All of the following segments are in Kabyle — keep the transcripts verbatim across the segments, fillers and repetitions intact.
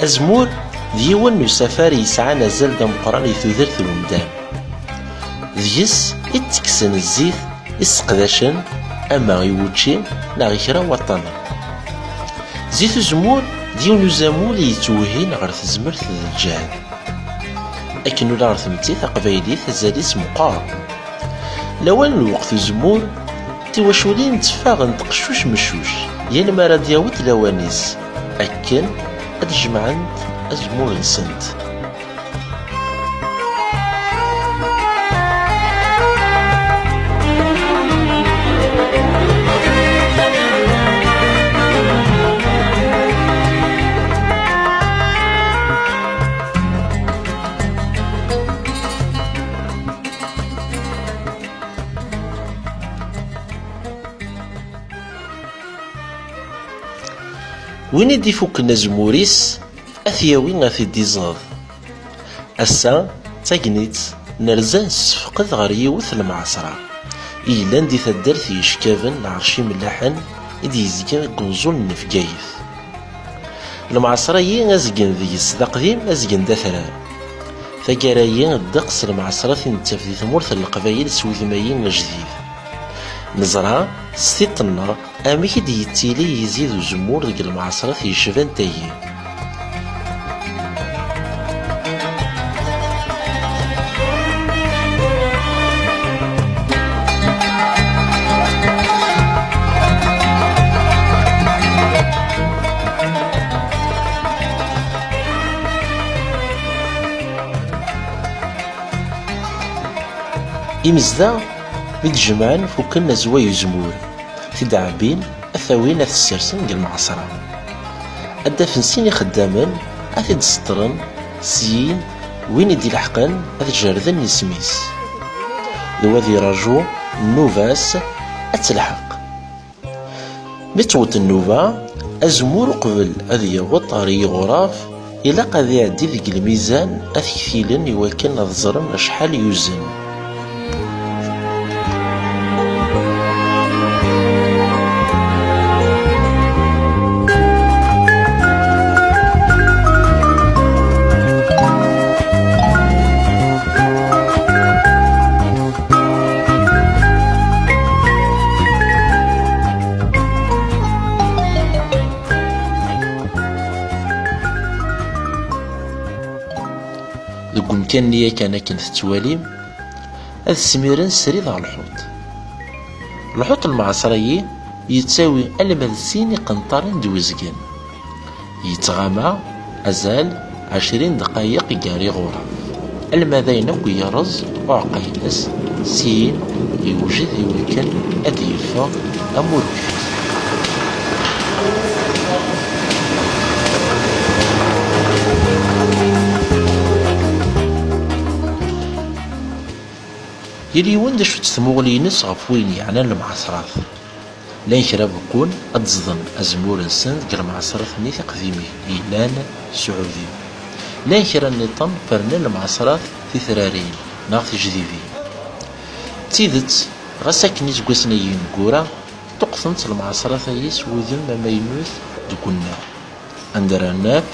Azemmur d yiwen n usafar yesɛan azal d ameqqran i tudert n umdan. Deg-s i d-ttekksen zzit i sseqdacen ama i wučči neɣ i kra n waṭṭanen. Zzit uzemmur d yiwen n uzamul i yettwehhin ɣer tezmert d lǧehd. Akken ula ɣer tmetti taqbaylit azal-is meqqer. Lawan n lweqt uzemmur, tiwaculin tteffaɣent qeccuc meccuc, yal mi ara d-yaweḍ lawan-is, akken ad jemɛent azemmur-nsent. Win i d-ifukken azemmur-is, ad t-yawi ad t-id-iẓẓeḍ. Ass-a, d tagnit, nerza nessefqed ɣer yiwet n lmeɛṣra i yellan di taddart yeckaben lɛerc imellaḥen i d-yezgan deg unẓul n Bgayet. Lmeɛṣra-yi azgen deg-s d aqdim, azgen d atrar. Taggara-yi ddeqs lmeɛṣrat i nettaf di tmurt n Leqbayel s wudem-ayi ajdid. Neẓra s tiṭ-nneɣ amek i d-yettili yizi d uzemmur deg lmeɛṣrat yecban tayi. Imezdaɣ mi d-jemɛen fukken azway uzemmur, ad t-id-ɛebbin, ad t-awin, ad t-ssersen deg lmeɛṣra. Ad d-afen sin ixeddamen, ad t-id-seṭṭren, syin win i d-ileḥqen ad jerrden isem-is. D wa ad iraju nnuba-s ad telḥeq. Mi tewweḍ nnuba, azemmur uqbel ad yaweḍ ɣer yiɣuraf, ilaq ad iɛeddi deg lmizan ad t-ktilen i wakken ad ẓren acḥal yuzen. Deg umkan-nni yakan akken tettwalim, ad smiren srid ɣer lḥuṭ. Lḥuṭ n lmeɛṣra-yi yettawi alma d sin iqenṭaren d wezgen. Yettɣama azal ɛecrin dqayeq gar iɣuraf, alma d ayen akk yerreẓ uɛeqqa-ines, syin yewjed i wakken ad d-yeffeɣ am urgefti. Yal yiwen d acu-tt tmuɣli-ines ɣef wayen yeɛnan lmeɛṣrat. Llan kra beqqun ad d-ẓden azemmur-nsen deg lmeɛṣrat-nni tiqdimin yellan s uɛudim. Llan kra nniḍen fernen lmeɛṣrat titrarin neɣ tijdidin. D tidet, ɣas akken iseggasen-agi ineggura, ṭṭuqqtent lmeɛṣrat-agi s wudem amaynut deg unnar, anda ara naf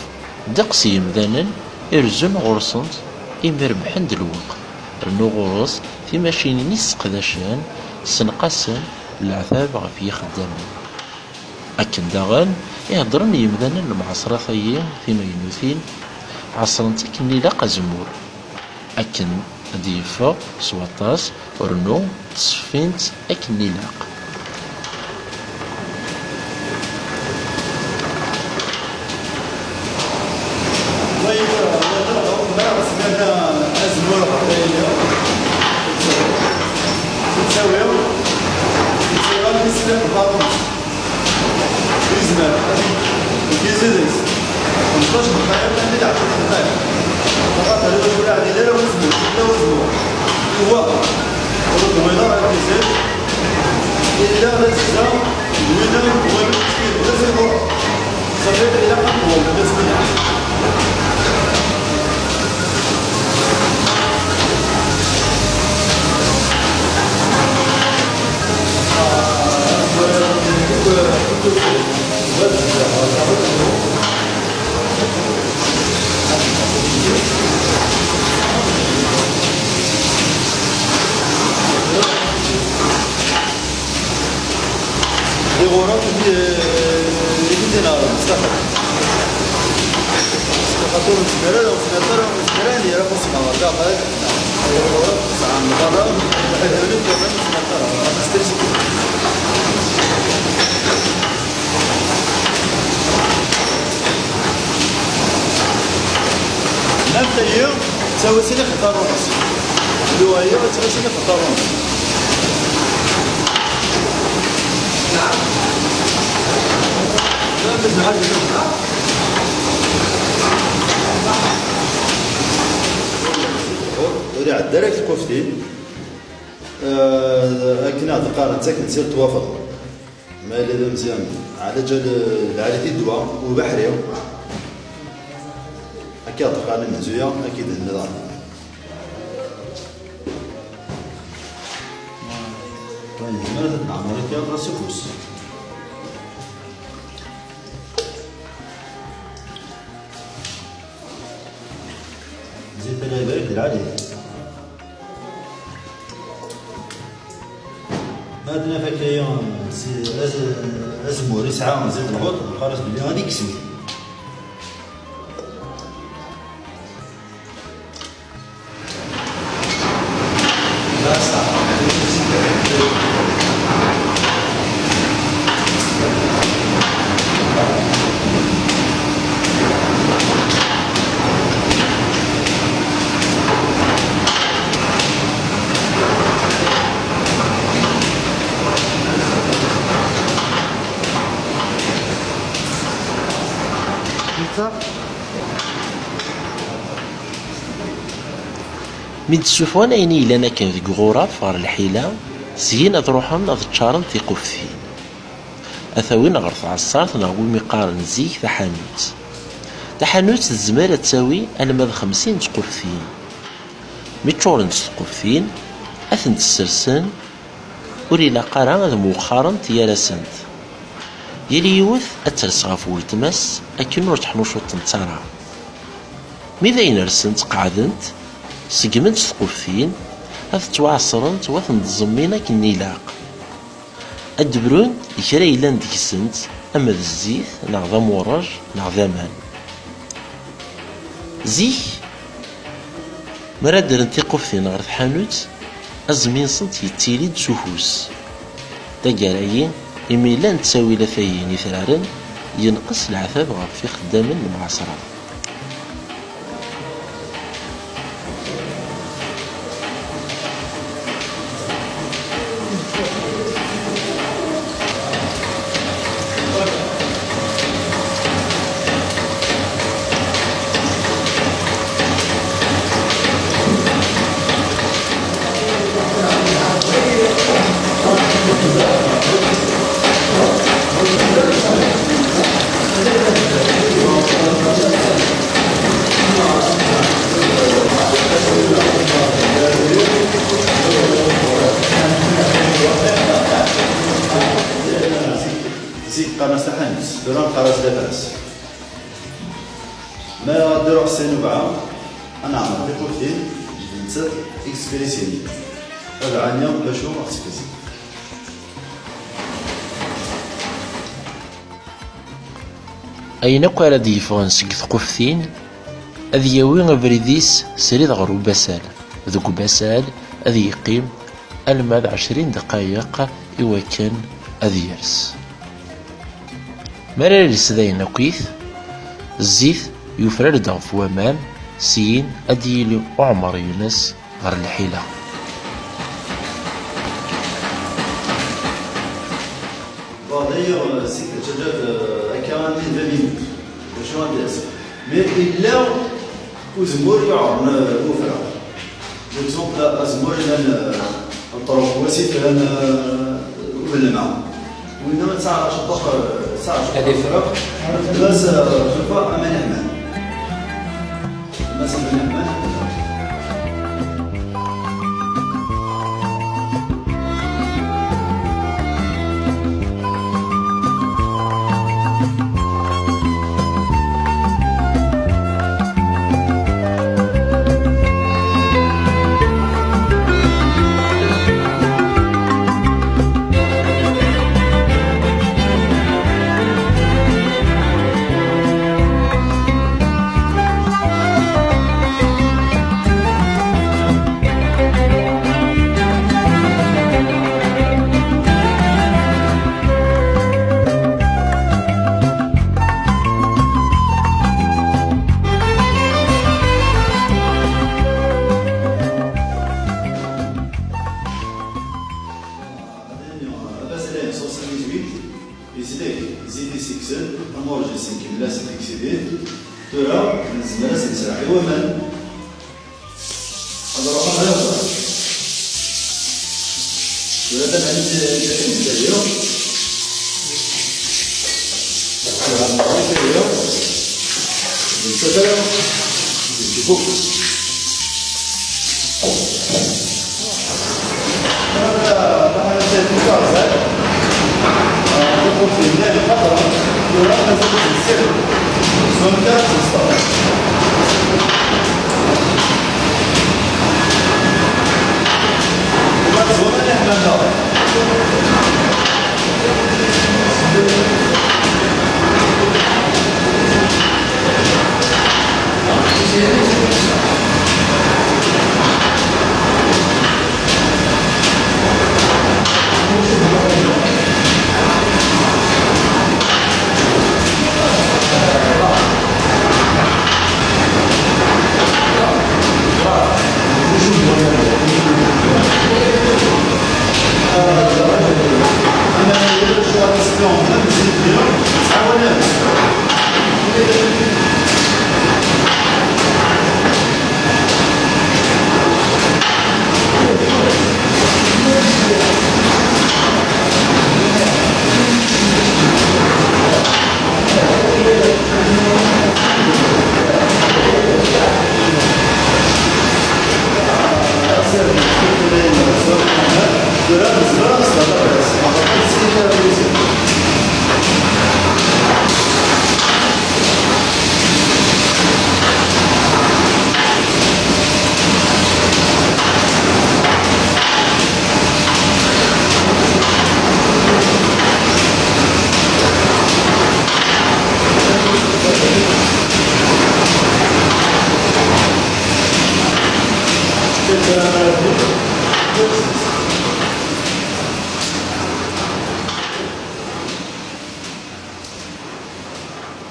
ddeqs n yemdanen irezzun ɣur-sent imi rebḥen-d lweqt, rnu ɣur-s timacinin i sseqdacen ssenqasen leɛtab ɣef yixeddamen. Akken daɣen i heddren yemdanen n lmeɛṣrat-agi timaynutin, ɛeṣren-tt akken ilaq azemmur, akken ad d-yeffeɣ s waṭas, rnu ttṣeffin-t akken ilaq. Yezmer. Yezid-is. Xemseṭṭac dqayeq, anda i d-ɛeṭṭent dqayeq. Faqat hada ur yeɛni la wezmu, la wezmu. Iwa. Ur d-wwiḍ ara yezid. Illa d azizza, d winna i yewwin, d aziḍur. Ṣafi, ilaq ad newweḍ d azekka. Ur nezmir ara, ur nezmir ara, ur nezmir ara ad yerr afus-nneɣ ɣer daxel. Ur nesɛi berra, ur nezmir ara. Même tayi, tettawi sin ixeṭṭaren-is. Luwayi, tettawi sin ixeṭṭaren-is. Ur iɛedda ara deg tquftin. Eh, akken ad qqaren, ttaken-tt i ṭṭwafel. Ma yella d ameẓyan, ɛlaǧal, eh, lɛali di ddwa, ubeḥri. Akka ad qqaren imenzuya, akka i d-nniḍen. Nezmer ad neɛmer akka ɣas afus. Zit ala ibarek d lɛali. Ma ad naf akka, si-, az-, azemmur yesɛa zit lɣeṭṭ, nqarr-as belli ad ikkes. Mi d-ssufɣen ayen i yellan akken deg uɣuraf ɣer lḥila, syin ad ruḥen ad ččaren tiquftin. Ad t-awin ɣer tɛeṣṣart neɣ wumi qqaren zik taḥanut. Taḥanut tezmer ad tawi alma d xemsin n tquftin. Mi ččurent tquftin, ad tent-ssersen, ur ilaq ara ad mwexxarent gar-asent. Yal yiwet ad ters ɣef weltma-s akken ur tteḥnucuṭent ara. Mi d ayen rsent qeɛdent, seggment tquftin, ad ttwaɛeṣrent u ad tent-ẓemmin akken ilaq. Ad d-brunt kra yellan deg-sent, ama d zzit, neɣ d amurrej, neɣ d aman. Zik, mi ara ddrent tiquftin ɣer tḥanut, aẓmi-nsent yettili-d s ufus. Taggara-yi, imi llan ttawilat-agi n itraren, yenqes leɛtab ɣef ixeddamen n lemɛaṣra. Zik qqaren-as taḥanut, tura neqqar-as lafras. Ma ad d-ruɣ s tanubaɛa, ad neɛmer tiquftin, d nettat i yesfrisini. Ad ɛaniɣ bacu ad ɣ-tfez. Ayen akk ara d-yeffɣen seg tquftin, ad yawi abrid-is srid ɣer ubasal. Deg ubasal, ad yeqqim alma d ɛecrin daqayeq i wakken ad yers. Mi ara yels dayen akkit, zzit yufrar-d ɣef waman, syin ad d-yili uɛmer-ines ɣer lḥila. Bon, d'ailleurs, euh, si teǧǧaǧ, euh, akka, armi d vingt minutes. D acu ara d-yas? Mais yella uzemmur yuɛren, euh, wefra. Par exemple, azemmur yellan, euh, n ṭref wasif, euh, ubelma. Winna tesɛa aceṭṭuq, euh, tesɛa aceṭṭuq. Ad ifreq. Bas, euh, xelfa aman iḥman. Nezmer ad s-nesraḥ i waman. Ad ruḥen ɣer uxxam. Tura tameɛlint n Zakiya. Tura tameɛlint n Zakiya. D nettat ara d-tfuk.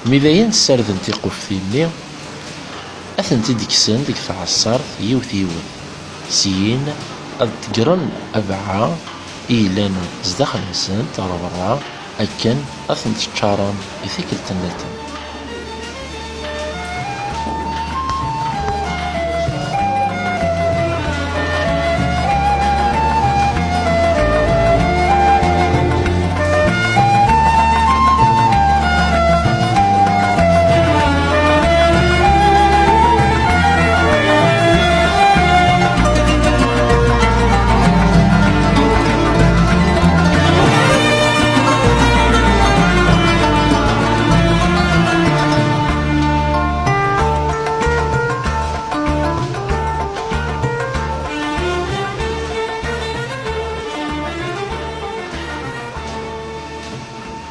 Mi dayen ssarden tiquftin-nni, ad tent-id-kksen deg tɛeṣṣart yiwet yiwet, syin ad ḍeggren abeɛɛa i yellan zdaxel-nsent ɣer berra, akken ad tent-ččaren i tikkelt nniḍen.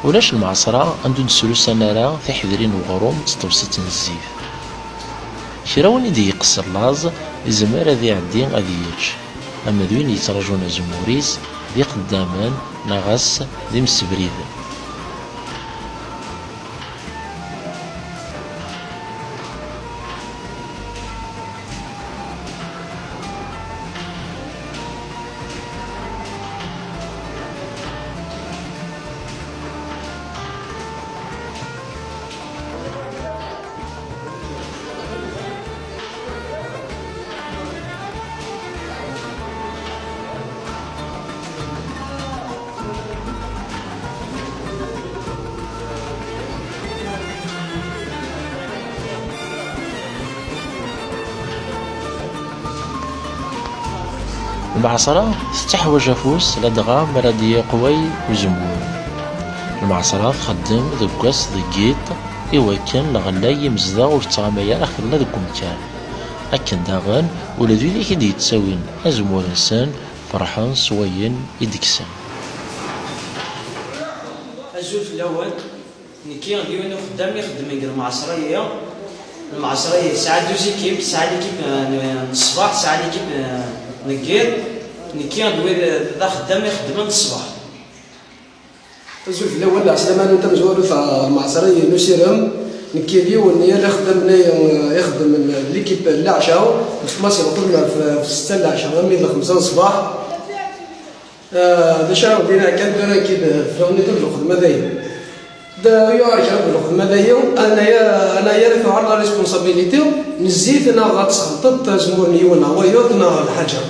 Ulac lmeɛṣera anda ur d-srusan ara tiḥedrin n uɣrum d tṭebsit n zzit. Kra win i d-yeqqsen laẓ, izmer ad iɛeddi ad yečč, ama d win yettraǧun azemmur-is d ixeddamen neɣ ass d imsebriden. Lmeɛṣera tettaḥwaǧ afus ladɣa mi ara d-yeqway uzemmur. Lmeɛṣera txeddem deg wass deg yiḍ i wakken lɣella n yimezdaɣ ur tettɣamay ara xilla deg umkan. Akken daɣen ula d wid i k-id-yettawin azemmur-nsen ferḥen s wayen i d-kksen. Azul fell-awen. Nekki d yiwen uxeddam ixeddmen deg lmeɛṣer-agi. Lmeɛṣer-agi tesɛa douze équipes, tesɛa l'équipe, euh, n ṣṣbeḥ, tesɛa l'équipe, euh, n yiḍ. Nekki d wid, d axeddam ixeddmen ṣṣbeḥ. Azul fell-awen, lɛeslama-nwen tamezwarut ɣer lmeɛṣer-agi n usirem. Nekki d yiwen n yal ixeddamen-agi, euh, ixeddmen l'équipe n leɛca. Nxeddem-as lxedma f, f ssetta n leɛca armi d lxemsa n ṣṣbeḥ. Euh, d acu ara wen-d-iniɣ kan tura, nekki d fell-awen i tebda lxedma dayen. D'ailleurs, kra n lxedma dayi, anaya, anaya ara tuɣal la responsabilité n zzit neɣ ad tesxelṭeḍ azemmur n yiwen neɣ wayeḍ neɣ lḥaǧa.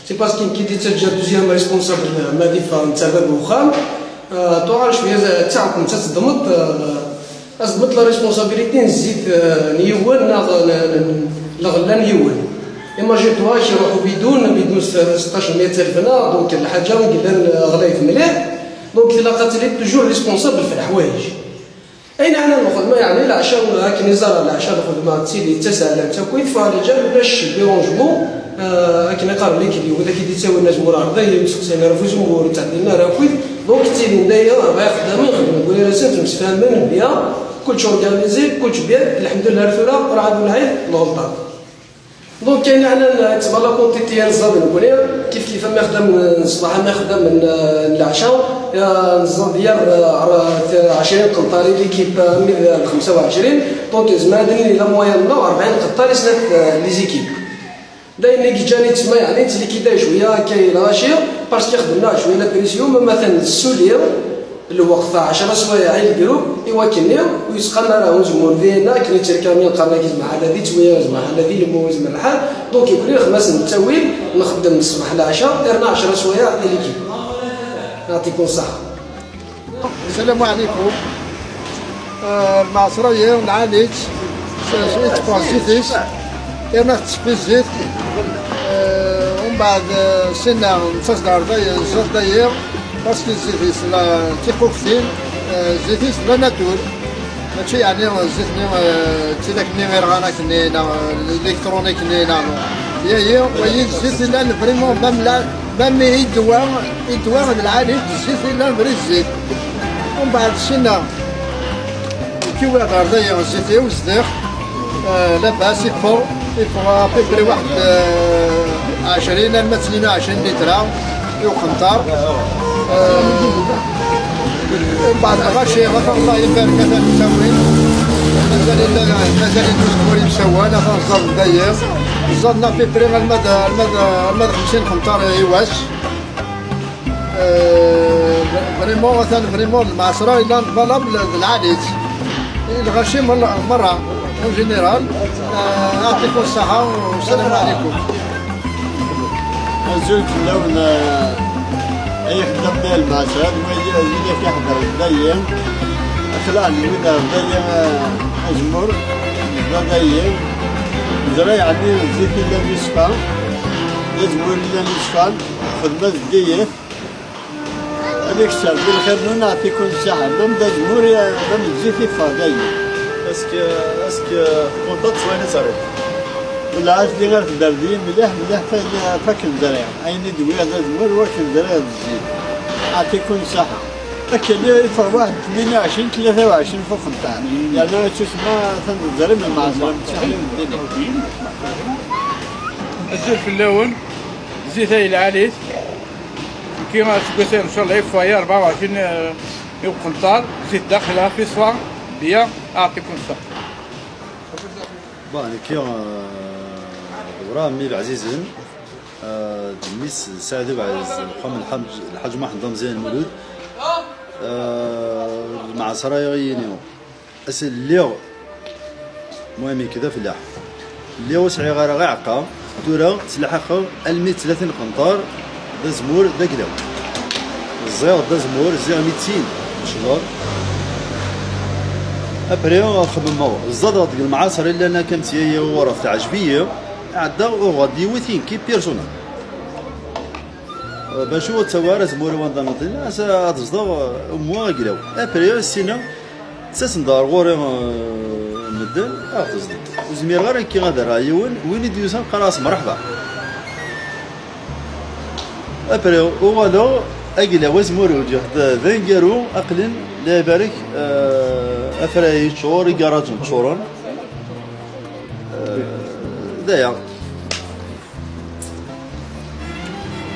C'est parce que nekk i d-yettaǧǧa deuxième responsable ma d iffeɣ netta bab n uxxam, euh, tuɣal cwiya d taɛkemt ad teddmeḍ, euh, ad teddmeḍ la responsabilité n zzit, euh, n yiwen neɣ n, n, n lɣella n yiwen. Imagine-toi kra ubidun, bidun s-, seṭṭac mya d talfna, donc lḥaǧa i yellan, euh, ɣlayet mliḥ. Donc, ilaq ad tiliḍ toujours responsable في الحوايج. Ayen ɛnan lxedma, yeɛni leɛca, akken i ẓara leɛca lxedma d tili d taseɛlant akkit, fɣal ǧal ulac dérangement, euh, akken i qqaren l'équilibre, wid akk i d-ittawin azemmur ɣer dayi, ur sseqsayen ara ɣef uzemmur, ur ttɛeddilin ara akkit. Donc, ttilin daya rebɛa ixeddamen, xeddmen deg wayrasen, ttemsefhamen, bien, كلش organisé, كلش bien, lḥemdullah ar tura, ur ɛad ur nɛid lɣelṭat. Donc, ayen ɛnan, yettbala quantité n ẓẓad nekkni, kif kif am ixeddamen n ṣṣbeḥ, am ixeddamen n, n leɛca, eh, nẓad yir, eh, ɛecrin qenṭar i l'équipe, eh, armi d xemsa u ɛecrin. Donc, nezmer ad nini la moyenne-nneɣ rebɛin qenṭar i snat, eh, les équipes. D ayen i yeǧǧan yettma, yeɛni, nettlikida cwiya akka i lɣaci, parce que xedmen-aɣ cwiya la pression, ma atan nessuli, lweqt ɛecra swayeɛ i lgrup, i wakken-nni ur yettqam ara uzemmur dinna, akken i tterkamin qqaren-agi zmaḥ ala di ttwiya, zmaḥ ala di lemmu, zmer lḥal. Donc, yekkni xmas n ttawil, nxeddem ṣṣbeḥ leɛca, irna ɛecra swayeɛ i l'équipe. Yeɛṭikum ṣṣeḥḥa. السلام عليكم. آه، المعصرية نعالج، س-، س-، تفرزيتيس. Yerna tetteffi zzit. Eh, umbeɛd, eh, sinna nettas-d ɣer day-, zzat dayi, parce que zzit-is la, d tiquktin, eh, zzit-is d la nature. Mačči yeɛni zzit-nni, eh, d tidak-nni irɣan akkenni, neɣ, eh, l'électronique-nni, neɣ. Yayi, wayi d zzit yellan vraiment, même la, même i ddwa, i ddwa d lɛali, d zzit yellan vrai zzit. Umbeɛd sinna, Kiwi ɣer dayi zzit-iw zdiɣ, eh, labas, iffeɣ, iffeɣ à peu près waḥed, eh, ɛecrin alma d tnin u ɛecrin litra i uqenṭar. Eh, mbeɛd lɣaci, ɣef Allah ibarek, atan ttawin. Mazal, mazal ur yessawal, atan ẓẓaden dayi. Ẓẓaden à peu près alma d, alma d, alma d xemsin qenṭar i wass. Euh, vraiment, atan vraiment, lmeɛṣera yellan valable d lɛali-tt. I lɣaci mer-, merra, en général. Euh, yeɛṭikum ṣṣeḥḥa, u sslam ɛlikum. Azul fell-awen, euh, ay ixeddam da lmeɛṣera, d wid, wid akk iḥeddren dayi. Aql-aɣ d wid ar dayi, euh, azemmur, da dayi. Neẓra yeɛni zzit yellan yeṣfa, d azemmur yellan yeṣfan. Xedma zeggiyet. Ad ikes Rebbi lxir-nwen, yeɛṭikum ṣṣeḥḥa. Llan d azemmur, llan d zzit iffeɣ dayi. Est-ce que, est-ce que tkunṭaḍ s wayen i ẓriɣ? Wala asli ar tderdi mliḥ, mliḥ, fa-, fakken ẓriɣ. Ayen i d-wwiɣ d azemmur, wakken ẓriɣ d zzit. Yeɛṭikum ṣṣeḥḥa. Akken i iffeɣ waḥed tnin u ɛecrin, tlata u ɛecrin f uqenṭar. Yerna ittusemma atan d zzrim n lmeɛṣera, msaḥli d ddin. Azul fell-awen, zzit ay lɛali-t. Nekki aseggas-a, ncallah, yeffeɣ-iyi rebɛa u ɛecrin, eh, i uqenṭar, zzit daxel, ɣef iṣfa, bya, yeɛṭikum ṣṣeḥḥa. Bon, nekki, eh, d Wrah, mmi Lɛzizen, eh, d mmi-s Saɛid Uɛziz, uxxam n Lḥaǧ, Lḥaǧ Muḥend Amezyan Lmulud. Eh, lmeɛṣera i ɣ-yini. Ass lliɣ, المهم هكذا فلاح. Lliɣ ur sɛiɣ ara ɣir ɛeqqa, tura ttlaḥaqeɣ almi d tlatin qenṭar d azemmur d aglaw. Ẓẓiɣ d azemmur, ẓẓiɣ mitin ccḍer. Après xemmemeɣ, ẓẓadeɣ deg lemɛaṣer i llan akka mtiyaya ɣur-ɣ teɛjeb-iyi, ɛeddaɣ uɣeɣ-d yiwet i nekki personnel. Bac ur ttawi ara azemmur-iw anda nḍin, as-, ad ẓḍeɣ, eh, umwa aglaw. Après, ssina, ttasen-d ɣer ɣur-i, eh, medden, ad ɣ-teẓḍem. Ur zmireɣ ara nekki ad rreɣ yiwen, win i d-yusan qqareɣ-as mreḥba. Après, uɣaleɣ aglaw azemmur-iw ǧǧiɣ-t d, d aneggaru, aqlin, la ibarek, eh, afray yeččur, igarajen ččuren. Eh, d aya.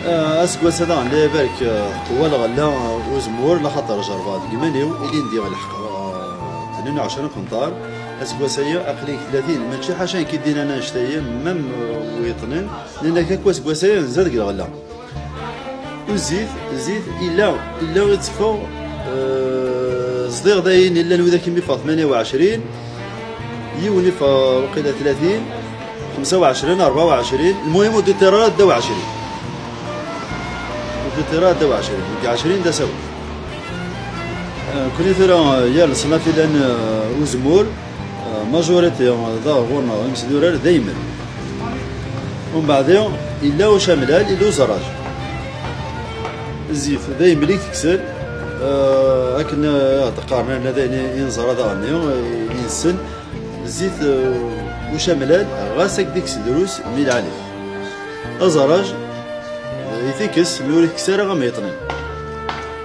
Ah, aseggas-a daɣen, la ibarek, ah, ṭewwaleɣ la, ah, uzemmur, laxaṭer jerbeɣ deg iman-iw, ilin diɣ lḥeqq, ah, tnin u ɛecrin qenṭar. Aseggas-agi, aql-i deg tlatin, mačči ḥaca nekk i d-yennan annect-agi, même, ah, wi yeṭṭnen, nnan-ak akk aseggas-agi, nzad deg lɣella. Uzzit, zzit, illa, illa itteffeɣ, ah, Sdiɣ dayen illan widak imi ffeɣ tmanya u ɛecrin, yiwen iffeɣ waqila tlatin, xemsa u ɛecrin, rebɛa u ɛecrin, lmuhim ur d-iṭṭir ara dda u ɛecrin. Ur d-iṭṭir ara dda u ɛecrin, deg ɛecrin d asawen. Eh, kuni tura, eh, yal leṣnaf ilan, eh, uzemmur, eh, majorité, eh, da ɣur-neɣ imesdurar d aymen. Umbeɛd, illa ucamlal, illa uzerraj. Zzit d aymen i t-kksen, eh, akken, eh, ad qqaren arna d ayen i, i neẓra daɣen-nni, eh, i nessen. Zzit, eh, ucamlal, ɣas ad k-d-ikkes drus mi lɛali. Azerraj, eh, i t-ikkes, mi ur t-ikkes ara am yeṭnin.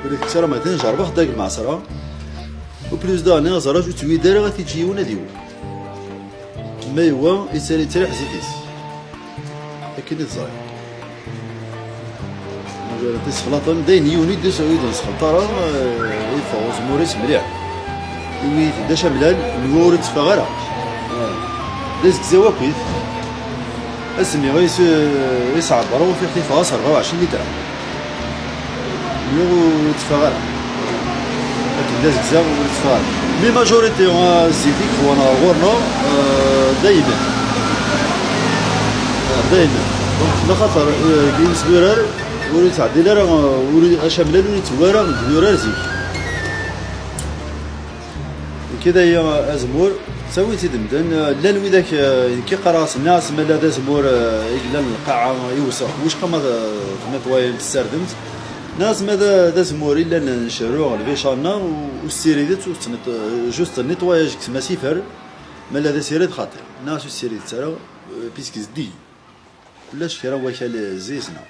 Ur t-ikkes ara am yeṭnin, jerbeɣ-t deg lmeɛṣra. U plus daɣen, azerraj ur ttwid ara ad t-iǧǧ yiwen ad iwet. Ma yewwa, yettali-, yettriḥ zzit-is. Akken i teẓriḍ. Tisexlaṭin, d ayen yiwen i d-, ur d-nesxelṭ ara, eh, yeffeɣ uzemmur-is mliḥ. Iwi-t d acamlal, nwa ur itteffeɣ ara. D azegzaw akkit. Asmi i s-, i s-ɛebbreɣ, ufiɣ-t yeffeɣ-as rebɛa u ɛecrin litra. Nwiɣ ur yetteffeɣ ara. Akken d azegzaw ur yetteffeɣ ara. Mais majorité, ah, zzit i yexwan ɣer ɣur-neɣ, ah, d aymen. Ah, d aymen. Donc, laxaṭer, eh, deg imesdurar ur yettɛeddil ara, ah, ur y-, acamlal ur yettewwi ara deg idurar zik. Nekk d aya azemmur, ttawin-t-id medden, llan widak, eh, nekk qqareɣ-asen, nniɣ-asen ma d azemmur, eh, i yellan lqaɛa iwsex, wicqa ma t-, tnitwayem, tessardemt? Nniɣ-asen ma d, d azemmur i llan ncerruɣ lbica-nneɣ, u, u ssiridet, u tettnit-, eh, juste nettoyage, kksemt-as ifer, ma d asired xaṭi. Nniɣ-as ur ssiridet ara, eh, puisque zeddigen. Ulac kra n wakal, eh, zzi-, zna.